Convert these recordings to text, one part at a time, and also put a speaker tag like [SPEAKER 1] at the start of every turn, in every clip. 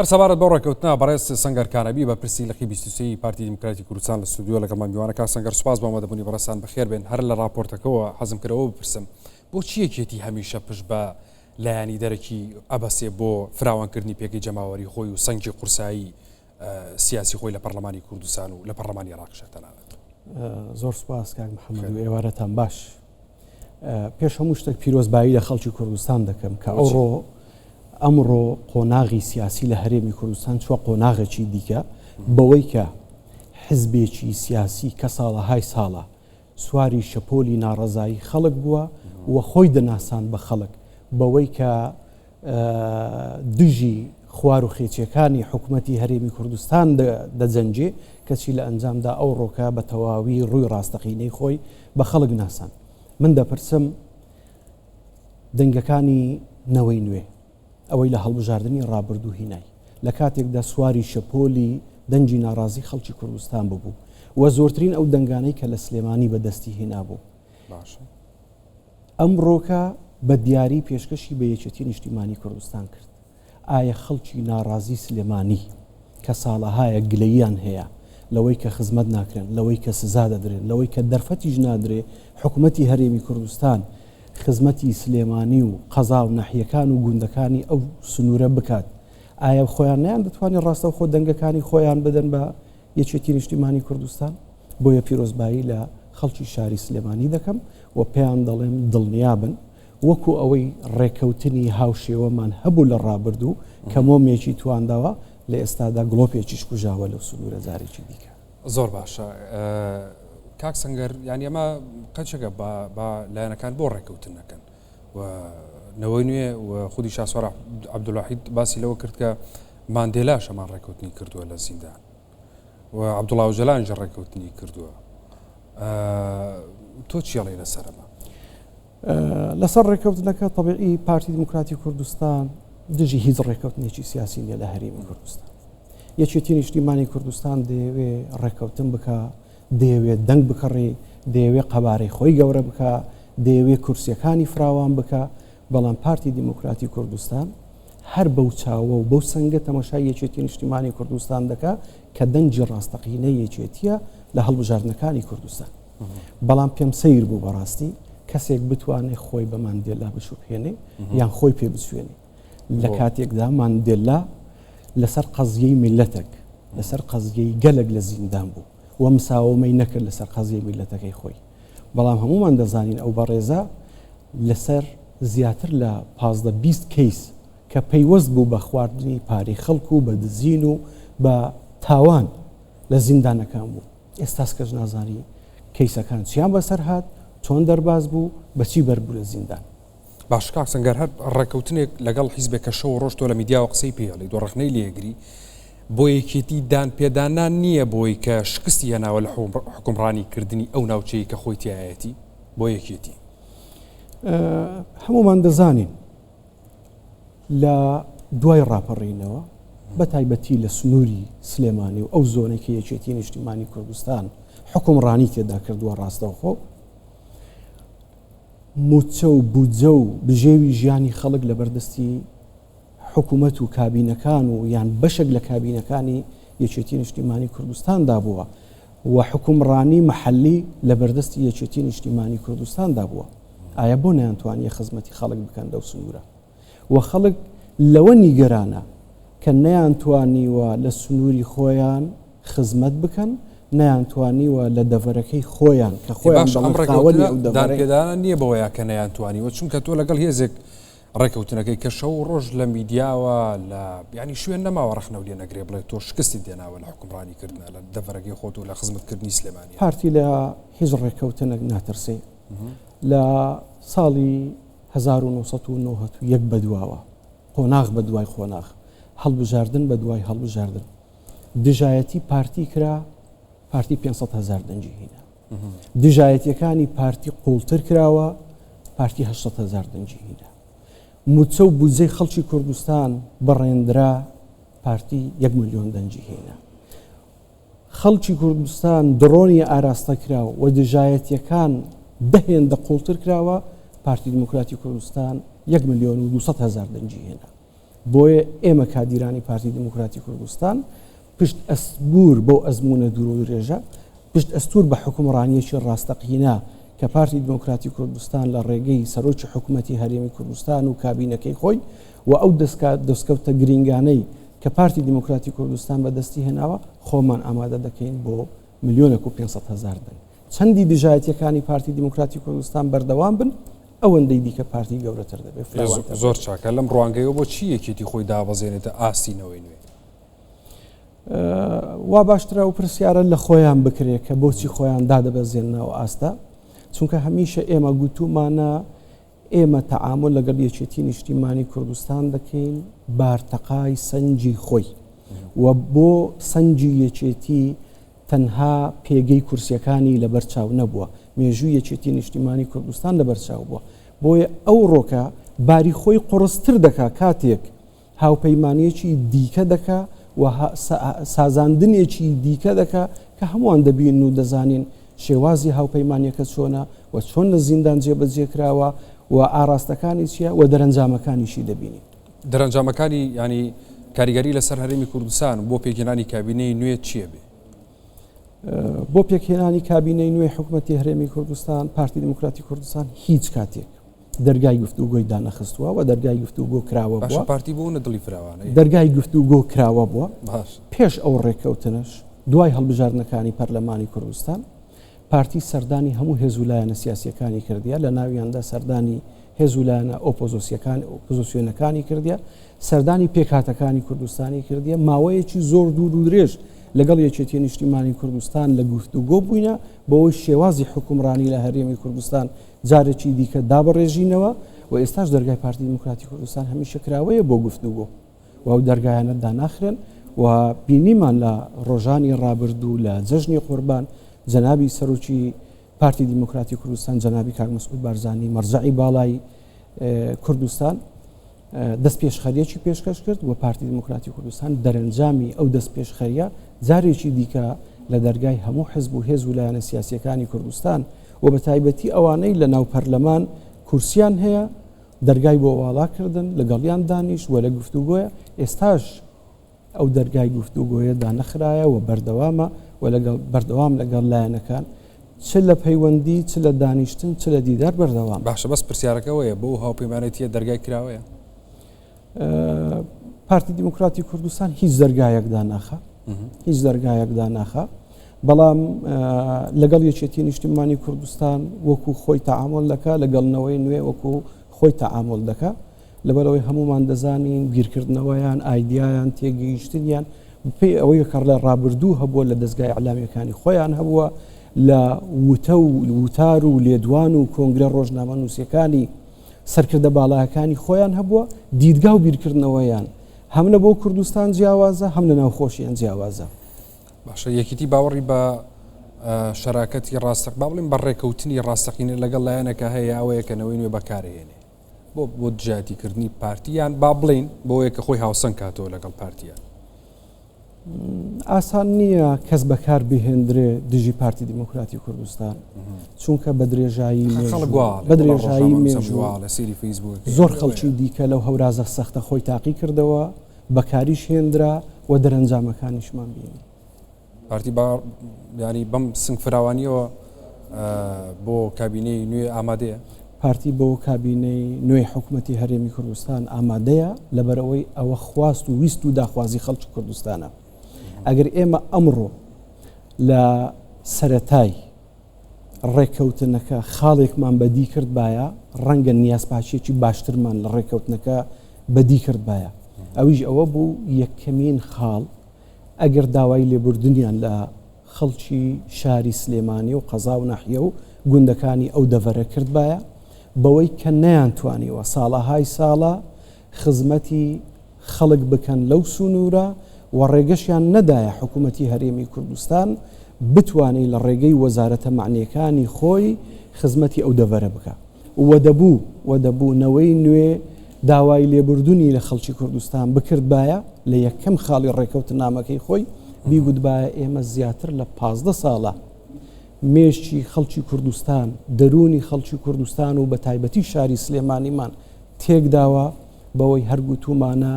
[SPEAKER 1] هەر سەبارەت بەو ڕێککەوتنە بەڕێز سەنگەر کانەبی بەرپرسی لقی 23 ی پارتی دیموکراتی کوردستان لە ستودیۆ لەگەڵمان میوانە. کاک سەنگەر سوپاس بۆ ئامادەبوونی بەڕێزتان بەخێر بێن. هەر لە ڕاپۆرتەکەوە حەزم کرد ئەوە بپرسم بۆچی یەکێتی هەمیشە پشت بە لایەنی دەرەکی ئەبەسێ بۆ فراوانکردنی پێگەی جەماوەری خۆی و سەنگی قورسایی سیاسی خۆی لە پەرلەمانی کوردستان و لە پەرلەمانی عێراقیشە تەنانەت؟
[SPEAKER 2] زۆر سوپاس کاک محەممەد و ئێوارەتان باش. پێش هەموو شتێک پیرۆزبایی لە خەڵکی کوردستان دەکەم کە ئەوڕۆ ئەمڕۆ قۆناغی سیاسی لە هەرێمی کوردستان چوە قۆناغێکی دیکە بەوەی کە حزبێکی سیاسی کە ساڵەهای ساڵە سواری شەپۆلی ناڕەزایی خەڵک بووە و خۆی دەناسان بە خەڵک بەوەی کە دژی خوار و خێچیەکانی حکومەتی هەرێمی کوردستان دەجەنگێ، کەچی لە ئەنجامدا ئەوڕۆکە بە تەواوی ڕووی ڕاستەقینەی خۆی بە خەڵک ناساند. من دەپرسم دەنگەکانی نەوەی نوێ، ئەوەی لە هەڵبژاردنی ڕابردوو هینای، لە کاتێکدا سواری شەپۆلی دەنگی ناڕازی خەڵکی کوردستان ببوو و زۆرترین ئەو دەنگانەی کە لە سلێمانی بەدەستی هێنابوو، ئەمڕۆکە بە دیاری پێشکەشی بە یەکێتی نیشتیمانی کوردستان کرد. ئایا خەڵکی ناڕازی سلێمانی کە ساڵەهایە گلەییان هەیە لەوەی کە خزمەت ناکرێن، لەوەی کە سزا دەدرێن، لەوەی کە دەرفەتیش نادرێ حکومەتی هەرێمی کوردستان خزمەتی سلێمانی و قەزا و ناحیەکان و گوندەکانی ئەو سنوورە بکات، ئایا خۆیان نەیاندەتوانی ڕاستەوخۆ دەنگەکانی خۆیان بدەن بە یەکێتی نیشتیمانی کوردستان؟ بۆیە پیرۆزبایی لە خەڵکی شاری سلێمانی دەکەم و پێیان دەڵێم دڵنیابن وەکو ئەوەی ڕێکەوتنی هاوشێوەمان هەبوو لە ڕابردوو کە مۆمێکی تواندەوە لە ئێستادا گڵۆپێکیش کوژاوە لەو سنوورە جارێکی دیکە.
[SPEAKER 1] زۆر باشە کاک سەنگەر یانی ئەمە قەچەکە بە لایەنەکان بۆ ڕێکەوتن نەکەن و نەوەی نوێ و خودی شاسوار عەبدولواحید باسی لەوە کرد کە ماندێلاش هەمان ڕێکەوتنی کردووە لە زیندان و عەبدوڵا ئۆجەلانیش ڕێککەوتنی کردووە تۆ چیڵی لەسەر ئەمە؟
[SPEAKER 2] لەسەر ڕێککەوتنەکە طبیعی پارتی دیموکراتی کوردستان دژی هیچ ڕێککەوتنێکی سیاسی نییە لە هەرێمی کوردستان یەکێتی نیشتیمانی کوردستان دەیەوێ ڕێککەوتن بکە دەیەوێت دەنگ بکڕی دەیەوێ قەبارەی خۆی گەورە بکە دەیەوێ کورسیەکانی فراوان بکە بەڵام پارتی دیموکراتی کوردستان هەر بەو چاوە و بەو سەنگە تەماشای یەکێتی نیشتیمانی کوردستان دەکا کە دەنگی ڕاستەقینەی یەکێتیە لە هەڵبژاردنەکانی کوردستان. بەڵام پێم سەیر بوو بەڕاستی کەسێک بتوانێت خۆی بە ماندێلا بشوبهێنێ یان خۆی پێ بچوێنێ لە کاتێکدا ماندێلا لەسەر قەزیەی میلەتێک لەسەر قەزیەی گەلێک لە زیندان بوو و مساومەی نەکرد لەسەر قەزیەی میلەتەکەی خۆی بەڵام هەمومان دەزانین ئەو بەڕێزە لەسەر زیاتر لە 15 20 کەیس کە پەیوەست بوو بە خواردنی پارەی خەڵک و بە دزین و بە تاوان لە زیندانەکان بوو ئێستاس کەس نازانی کەیسەکان چیان بەسەر هات چۆن دەرباز بوو بەچی بەربوو لە زیندان.
[SPEAKER 1] باشە کاک سەنگەر هەر ڕێکەوتنێک لەگەڵ حیزبێک کە شەو و ڕۆژ تۆ لە میدیاوە قسەی پێ ئەڵێیت و ڕەخنەی لێ ئەگری بۆ یەکێتی دان پێدانان نییە بۆی کە شکستی هێناوە لە حوکمڕانی کردنی ئەو ناوچەی کە خۆی تیایەتی بۆ یەکێتی؟
[SPEAKER 2] هەمومان دەزانین لە دوای ڕاپەڕینەوە بە تایبەتی لە سنووری سلێمانی و ئەو زۆنەی کە یەکێتی نیشتیمانی کوردستان حکومڕانی تێدا کردووە ڕاستەوخۆ موچە و بودجە و بژێوی ژیانی خەڵک لە بەردەستی حکوومەت و کابینەکان و یان بەشێک لە کابینەکانی یەکێتی نیشتیمانی کوردستاندا بووە و حکومڕانی محلی لە بەردەستی یەکێتی نیشتیمانی کوردستاندا بووە ئایا بۆ نەیانتوانیە خزمەتی خەڵک بکەن لەو سنوورە و خەڵک لەوە نیگەرانە کە نەیانتوانیوە لە سنووری خۆیان خزمەت بکەن، نەیانتوانیوە لە دەڤەرەکەی خۆیان کە خۆیان
[SPEAKER 1] باشە ئەم
[SPEAKER 2] دەڵێن خاوەنی
[SPEAKER 1] ڕێکەوتنە
[SPEAKER 2] ئەو دەڤەرەین.
[SPEAKER 1] دانپێدانان نییە بەوەیا کە نەیانتوانیوە چونکە تۆ لەگەڵ هێزێک ڕێکەوتنەکەی کە شەو و ڕۆژ لە میدیاوە لە یانی شوێن نەماوە ڕەخنەو لێ نەگرێ بڵێ تۆ شکستت دێناوە لە حوکمڕانی کردنا لە دەڤەرەکەی خۆت و لە خزمەتکردنی سلێمانیە.
[SPEAKER 2] پارتی لە هیچ ڕێکەوتنێک ناترسێ. لە ساڵی 1991 بەدواوە قۆناغ بە دوای قۆناغ هەڵبژاردن بە دوای هەڵبژاردن دژایەتی پارتی کرا پارتی 500 هزار دەنگی هینا دژایەتیەکانی پارتی قوڵتر کراوە پارتی 800 هزار دەنگی هینا موچە و بودجەی خەڵکی کوردستان بڕێندرا پارتی 1 میلیۆن دەنگی هینا خەڵکی کوردستان دڕۆنی ئاراستە کرا و دژایەتیەکان دە هێندە قوڵتر کراوە، پارتی دیموکراتی کوردستان یەک ملیۆن و 200 هەزار دەنگی هێنا. بۆیە ئێمە کادیرانی پارتی دیموکراتی کوردستان پشت ئەستوور بەو ئەزموونە دوور و درێژە، پشت ئەستوور بە حوکمڕانییەکی ڕاستەقینە کە پارتی دیموکراتی کوردستان لە ڕێگەی سەرۆکی حکومەتی هەرێمی کوردستان و کابینەکەی خۆی و ئەو دەستکەوتە گرینگانەی کە پارتی دیموکراتی کوردستان بەدەستی هێناوە، خۆمان ئامادە دەکەین بۆ ملیۆنێک و 500 هەزار دەنگ. چەندی دژایەتیەکانی پارتی دیموکراتی کوردستان بەردەوام بن، ئەوەندەی دیکە پارتی گەورەتر دەبێت، فراوانتر
[SPEAKER 1] زۆر چاکە. لەم ڕوانگەیەوە بۆچی یەکێتی خۆی دابەزێنێتە ئاستی نەوەی نوێ؟
[SPEAKER 2] وا باشترە ئەو پرسیارە لە خۆیان بکرێ کە بۆچی خۆیان دادەبەزێننە ئەو ئاستە، چونکە هەمیشە ئێمە گوتومانە ئێمە تەعامول لەگەڵ یەکێتی نیشتیمانی کوردستان دەکەین بارتەقای سەنجی خۆی و بۆ سەنجی یەکێتی تەنها پێگەی کورسیەکانی لەبەر چاو نەبووە، مێژووی یەکێتی نیشتیمانی کوردستان لەبەر چاو بووە. بۆیە ئەوڕۆکە باری خۆی قوڕستر دەکا کاتێک هاوپەیمانیەکی دیکە دەکا و سازاندنێکی دیکە دەکا کە هەمووان دەبین و دەزانین شێوازی هاوپەیمانیەکە چۆنە و چۆن لە زیندان جێبەجێ کراوە و ئاراستەکانی چییە و دەرەنجامەکانیشی دەبینین.
[SPEAKER 1] دەرەنجامەکانی یانی کاریگەری لەسەر هەرێمی کوردستان بۆ پێکهێنانی کابینەی نوێ چییە بێ؟
[SPEAKER 2] بۆ پێکهێنانی کابینەی نوێی حکومەتی هەرێمی کوردستان، پارتی دیموکراتی کوردستان هیچ کاتێک دەرگای گفتوگۆی دانەخستووە و دەرگای گفتوگۆ کراوە
[SPEAKER 1] بووە. پارتی بۆ نە دڵی فراوانە.
[SPEAKER 2] دەرگای گفتوگۆ کراوە بووە. پێش ئەو ڕێککەوتنەش دوای هەڵبژاردنەکانی پەرلەمانی کوردستان پارتی سەردانی هەموو هێز و لایەنە سیاسییەکانی کردیە، لە ناویاندا سەردانی هێز و لایەنە ئۆپۆزۆسیەکان ئۆپۆزۆسیۆنەکانی کردیە، سەردانی پێکهاتەکانی کوردستانی کردیە، ماوەیەکی زۆر دوور و درێژ لەگەڵ یەکێتی نیشتیمانی کوردستان لە گفتوگۆ بووینە بەوەی شێوازی حوکمڕانی لە هەرێمی کوردستان جارێکی دیکە دابڕێژینەوە و ئێستاش دەرگای پارتی دیموکراتی کوردستان هەمیشە کراوەیە بۆ گفتوگۆ و ئەو دەرگایانە داناخرێن و بینیمان لە ڕۆژانی ڕابردوو لە جەژنی قوربان جەنابی سەرۆکی پارتی دیموکراتی کوردستان جەنابی کاک مەسعود بارزانی مەرجەعی باڵای کوردستان دەست پێشخەریەکی پێشکەش کرد و پارتی دیموکراتی کوردستان دەرەنجامی ئەو دەست پێشخەریە جارێکی دیکە لە دەرگای هەموو حزب و هێز و لایەنە سیاسیەکانی کوردستان و بە تایبەتی ئەوانەی لە ناو پەرلەمان کورسیان هەیە دەرگای بۆ واڵا کردن، لەگەڵیان دانیشت و لە گفتوگۆیە، ئێستاش ئەو دەرگای گفتوگۆیە دانەخرایە و بەردەوامە و لەگەڵ بەردەوام لەگەڵ لایەنەکان چ لە پەیوەندی چ لە دانیشتن چ لە دیدار بەردەوام.
[SPEAKER 1] باشە بەس پرسیارەکە ئەوەیە بۆ ئەو هاوپەیمانێتیە دەرگای کراوەیە؟
[SPEAKER 2] پارتی دیموکراتی کوردستان هیچ دەرگایەک داناخا هیچ دەرگایەک داناخا بەڵام لەگەڵ یەکێتی نیشتیمانی کوردستان وەکو خۆی تەعامۆل دەکا لەگەڵ نەوەی نوێ وەکو خۆی تەعامۆل دەکا لەبەرەوەی هەمومان دەزانین بیرکردنەوەیان ئایدیایان تێگەیشتنیان پێی ئەوەی کە لە ڕابردوو هەبووە لە دەستگای ئەلامیەکانی خۆیان هەبووە لە وتە و وتار و لێدوان و کۆنگرە ڕۆژنامە نووسەکانی سەرکردە باڵاکانی خۆیان هەبووە دیدگا و بیرکردنەوەیان هەم لە بۆ کوردستان جیاوازە هەم لە ناوخۆشیان جیاوازە.
[SPEAKER 1] باشە یەکیتی باوەڕی بە شەراکەتی ڕاستەق با بڵێم بە ڕێکەوتنی ڕاستەقینە لەگەڵ لایەنەکە هەیە ئەوەیە کە نەوەی نوێ بەکارهێنێ بۆ بۆ دژایەتیکردنی پارتیان با بڵین بۆیە کە خۆی هاوسەنگ کاتەوە لەگەڵ پارتیان.
[SPEAKER 2] ئاسان نییە کەس بەکار بهێندرێ دژی پارتی دیموکراتی کوردستان چونکە بە درێژایی بە درێژایی مێژوو زۆر خەڵکی دیکە لەو هەورازە سەختە خۆی تاقی کردەوە بەکاریش هێندرا و دەرەنجامەکانیشمان بینی.
[SPEAKER 1] پارتی با یانی بەم سنگ فراوانیەوە بۆ کابینەی نوێ ئامادەیە؟
[SPEAKER 2] پارتی بۆ کابینەی نوێی حکومەتی هەرێمی کوردستان ئامادەیە، لەبەرئەوەی ئەوە خواست و ویست و داخوازی خەڵکی کوردستانە. ئەگەر ئێمە ئەمڕۆ لە سەرەتای ڕێککەوتنەکە خاڵێکمان بەدی کردبایە، ڕەنگە نیازپاکییەکی باشترمان لە ڕێککەوتنەکە بەدی کردبایە. ئەویش ئەوە بوو یەکەمین خاڵ ئەگەر داوای لێبوردنیان لە خەڵکی شاری سلێمانی و قەزا و ناحیە و گوندەکانی ئەو دەڤەرە کردبایە، بەوەی کە نەیانتوانیوە ساڵەهای ساڵە خزمەتی خەڵک بکەن لەو سنوورە و ڕێگەشیان نەدایە حکوومەتی هەرێمی کوردستان بتوانێ لە ڕێگەی وەزارەتە مەعنیەکانی خۆی خزمەتی ئەو دەڤەرە بکا و دەبوو و دەبوو نەوەی نوێ داوای لێبوردنی لە خەڵکی کوردستان بکردبایە لە یەکەم خاڵی ڕێکەوتنامەکەی خۆی بیگوتبایە ئێمە زیاتر لە 15 ساڵە مێشکی خەڵکی کوردستان دەروونی خەڵکی کوردستان و بە تایبەتی شاری سلێمانیمان تێکداوە. بەوەی هەر گوتومانە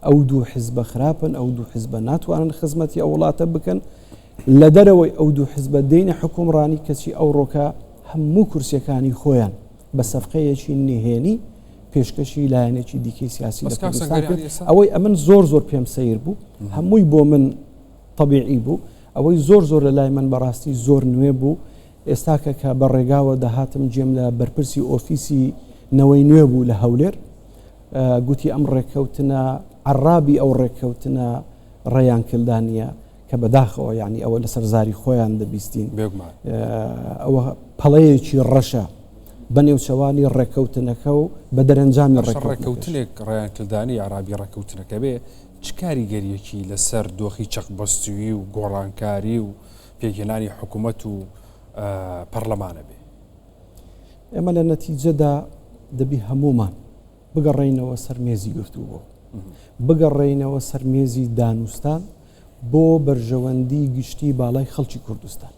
[SPEAKER 2] ئەو دوو حزبە خراپن، ئەو دوو حزبە ناتوانن خزمەتی ئەو وڵاتە بکەن، لە دەرەوەی ئەو دوو حزبە دێنە حوکمڕانی، کەچی ئەوڕۆکە هەموو کورسیەکانی خۆیان بە سەفقەیەکی نهێنی پێشکەشی لایەنێکی دیکەی سیاسی لە کوردستان کرد. ئەوەی ئەمن زۆر زۆر پێم سەیر بوو، هەمووی بۆ من تەبیعی بوو، ئەوەی زۆر زۆر لە لای من بەڕاستی زۆر نوێ بوو، ئێستاکە کە بە ڕێگاوە دەهاتم گوێم لە بەرپرسی ئۆفیسی نەوەی نوێ بوو لە هەولێر، گوتی ئەم ڕێککەوتنە عەڕابی ئەو ڕێککەوتنە ڕێیان کلدانییە کە بەداخەوە یانی ئەوە لەسەر زاری خۆیان دەبیستین ئەوە پەڵەیەکی ڕەشە بە نێوچەوانی ڕێککەوتنەکە و بە دەرەنجامی
[SPEAKER 1] ڕێککەوتنێک ڕێیان کلدانی عەرابی ڕێککەوتنەکە بێ چ کاریگەریەکی لەسەر دۆخی چەقبەستووی و گۆڕانکاری و پێکهێنانی حکوومەت و پەرلەمانە بێ؟
[SPEAKER 2] ئێمە لە نەتیجەدا دەبی هەموومان بگەڕێینەوە سەر مێزی گفتوگۆ، بگەڕێینەوە سەر مێزی دانوستان بۆ بەرژەوەندی گشتی باڵای خەڵکی کوردستان.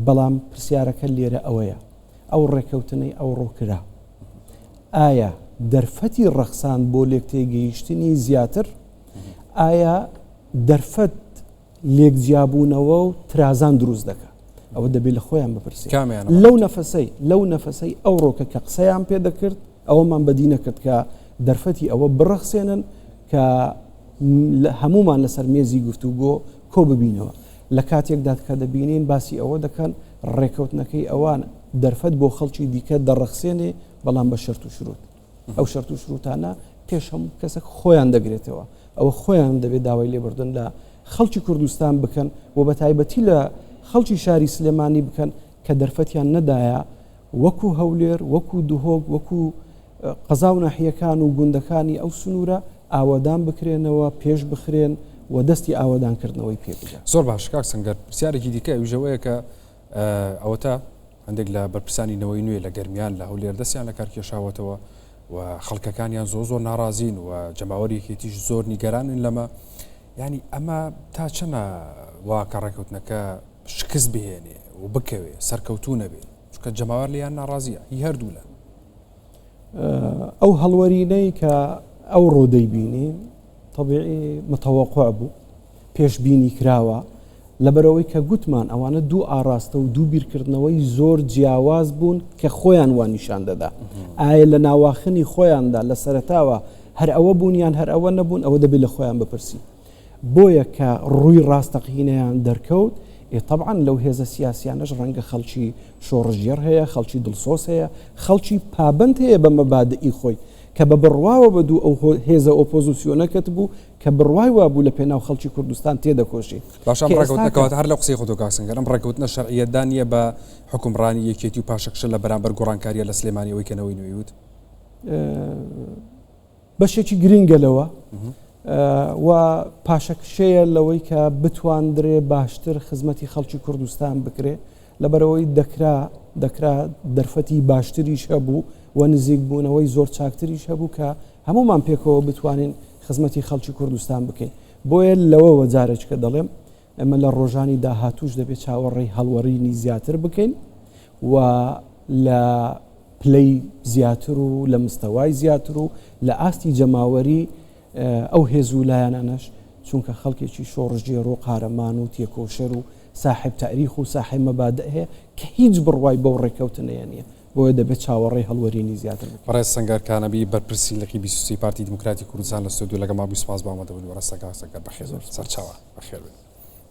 [SPEAKER 2] بەڵام پرسیارەکە لێرە ئەوەیە ئەو ڕێکەوتنەی ئەوڕۆ کرا ئایا دەرفەتی ڕەخساند بۆ لێکتێگەیشتنی زیاتر؟ ئایا دەرفەت لێکجیابوونەوە و ترازان دروست دەکا ئەوە دەبێت لە خۆیان بپرسین لەو نەفەسەی لەو نەفەسەی ئەوڕۆکە کە قسەیان پێ دەکرد ئەوەمان بەدی نەکرد کە دەرفەتی ئەوە بڕەخسێنن کە هەمومان لەسەر مێزی گفتوگۆ کۆ ببینەوە لە کاتێکدا کە دەبینین باسی ئەوە دەکەن ڕێکەوتنەکەی ئەوان دەرفەت بۆ خەڵکی دیکە دەڕەخسێنێ بەڵام بە شەرت و شروت ئەو شەرت و شروتانە پێش هەموو کەسێک خۆیان دەگرێتەوە ئەوە خۆیان دەبێت داوای لێبوردن لە خەڵکی کوردستان بکەن و بە تایبەتی لە خەڵکی شاری سلێمانی بکەن کە دەرفەتیان نەدایە وەکو هەولێر وەکو دهۆک وەکو قەزا و ناحیەکان و گوندەکانی ئەو سنوورە ئاوەدان بکرێنەوە پێش بخرێن و دەستی ئاوەدانکردنەوەی پێ بگات.
[SPEAKER 1] زۆر باش کاک سەنگەر پرسیارێکی دیکە ئەویش ئەوەیە کە ئەوەتا هەندێک لە بەرپرسانی نەوەی نوێ لە گەرمیان لە هەولێر دەستیان لە کار کێشاوەتەوە و خەڵکەکانیان زۆر زۆر ناڕازین و جەماوەری یەکێتیش زۆر نیگەرانن لەمە ینی ئەمە تا چەنە وا کە ڕێککەوتنەکە شکست بهێنێ و بکەوێ سەرکەوتوو نەبێ چونکە جەماوەر لێیان ناڕازیە هی هەردوو لە.
[SPEAKER 2] ئەو هەڵوەرینەی کە ئەوڕۆ دەیبینین تەبیعی متەوەقع بوو پێشبینی کراوە، لەبەرئەوەی کە گوتمان ئەوانە دوو ئاڕاستە و دوو بیرکردنەوەی زۆر جیاواز بوون کە خۆیان وا نیشان دەدا. ئایا لە ناواخنی خۆیاندا لە سەرەتاوە هەر ئەوە بوون یان هەر ئەوە نەبوون ئەوە دەبێت لە خۆیان بپرسی. بۆیە کە ڕووی ڕاستەقینەیان دەرکەوت، ئێ تەبعەن لەو هێزە سیاسیانەش ڕەنگە خەڵکی شۆڕشگێڕ هەیە، خەڵکی دڵسۆز هەیە، خەڵکی پابەند هەیە بە مەبادئی خۆی کە بە بڕواوە بە دوو ئەو هێزە ئۆپۆزیسیۆنە کەتبوو کە بڕوای وابوو لە پێناو خەڵکی کوردستان تێدەکۆشی.
[SPEAKER 1] باشە ئەم ڕێکەوتنە کەواتە هەر لەو قسەی خۆتەوە کاک سەنگەر ئەم ڕێکەوتنە شەرعیەتدان نییە بە حوکمڕانی یەکێتی و پاشەکشە لە بەرامبەر گۆڕانکاریە لە سلێمانی ئەوەی کە نەوەی نوێی وت؟
[SPEAKER 2] بەشێکی گرینگە لەوە و پاشەکشەیە لەوەی کە بتواندرێ باشتر خزمەتی خەڵکی کوردستان بکرێ لەبەرئەوەی دەکرا دەکرا دەرفەتی باشتریش هەبوو و نزیکبوونەوەی زۆر چاکتریش هەبوو کە هەموومان پێکەوە بتوانین خزمەتی خەڵکی کوردستان بکەین. بۆیە لەوەوە جارێکە دەڵێم ئێمە لە ڕۆژانی داهاتووش دەبێت چاوەڕێی هەڵوەرینی زیاتر بکەین و لە پلەی زیاتر و لە مستەوای زیاتر و لە ئاستی جەماوەری ئەو هێز و لایەنانەش چونکە خەڵکێکی شۆڕشگێڕ و قارەمان و تێکۆشەر و ساحێب تاریخ و ساحێب مەبادئ هەیە کە هیچ بڕوای بەو ڕێککەوتنەیە نییە بۆیە دەبێت چاوەڕێی هەڵوەرینی زیاتر بکەین.
[SPEAKER 1] بەڕێز سەنگەر کانەبی بەرپرسی لقی 23 پارتی دیموکراتی کوردستان لە ستۆدیۆ لەگەڵمان بووی سوپاس بۆ ئامادەبوونی بەڕێز سەنگەر بەخێر بێن سەرچاوە بەخێر بێن.